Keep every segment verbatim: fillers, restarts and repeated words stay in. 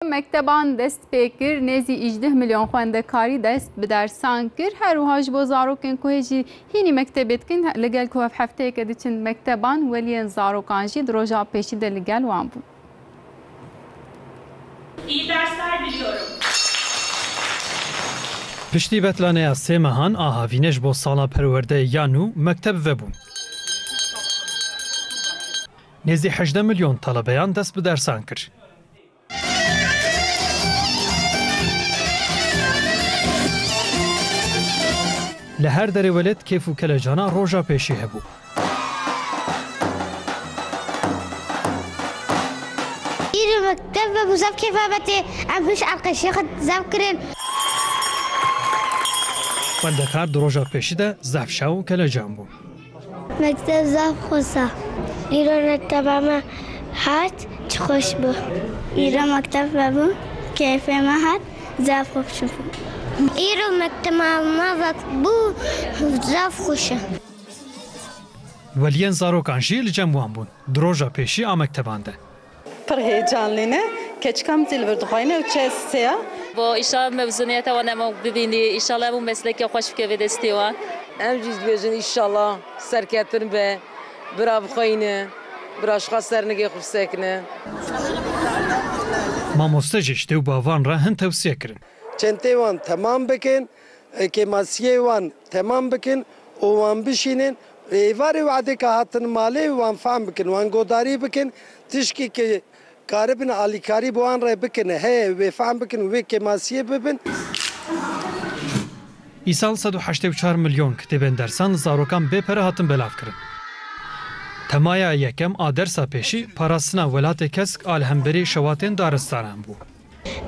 Mekteban dest pê kir, nêzî îjdeh milyon xwendekarî dest bi dersan kir. Her wiha ji bo zarokên ku hê jî hînî mektebê dikin, li gel ku ev hefteyeke diçin mekteban, weliyên zarokan jî di roja pêşî de li gel wan bûn. İyi dersler diliyorum. Piştî betlaneya sê mehan a havînê ji bo sala perwerdeyê ya nû mekteb vebûn. Nêzî hejdeh milyon telebeyan dest bi dersan kir. Li her derê welêt kêf û kelecana roja pêşî hebû. Îro mekteb ve bu zaf kêfa betê, em hiş arkadaşê xwe zaf kirin. Xwendekar di roja pêşî de zaf şa û kelecan bû. Mekteb zaf xweş e. Îro mekteba me hat, çi xweş bû. Îro mekteb vebû, keyfê me hat, zaf xweş bû. Îro mekteba me vebû, zaf xweş e. Weliyên zarokan jî li cem wan bûn di roja pêşî a mekteban de. Pir heyecanlî ne. Keçika min zî li vir dixwayne û çe sê ya. Bo inşallah mezuniyeta wan em bibînî. İnşallah bu mesleke xweş bike vê destê wan. Em jî dibêjin inşallah serketin be, bira bixweyne, bira ji xwe ser nigê xwe bisekine. Mamoste jî ji dê û bavan re hin tewsiye kirin. Çentê wan temam bikin, e, kêmasiyê wan temam bikin û wan bişînin. Êvarê wadê ke hatin malê wan fehm bikin, wan godarî bikin, tişkî ke karibin alîkarî bi wan re bikin, heye wê fehm bikin, wê kêmasiyê bibin. Îsal sed û heştê û çar milyon kitêbên dersan li zarokan bê pere hatin belavkirin. Temaya yekem a dersa pêşî parastina welatê kesk a li hemberî şewatên daristanan bû.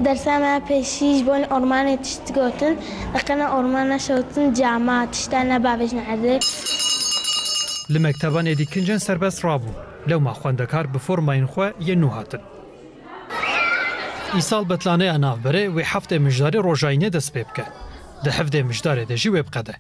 Dersa me pêşî ji bo ormanê tişt gotin, qena orman neşewtin cama, tişta nebavêjin erdê. Li mekteban êdî kincên serbest rabûn. Lewma xwendekar bi formayên xwe yên nû hatin. Îsal betlaneya navberê wê heftê mijdarê rojayînê dest pê bike. Di hevdê mijdarê de jî wê biqede.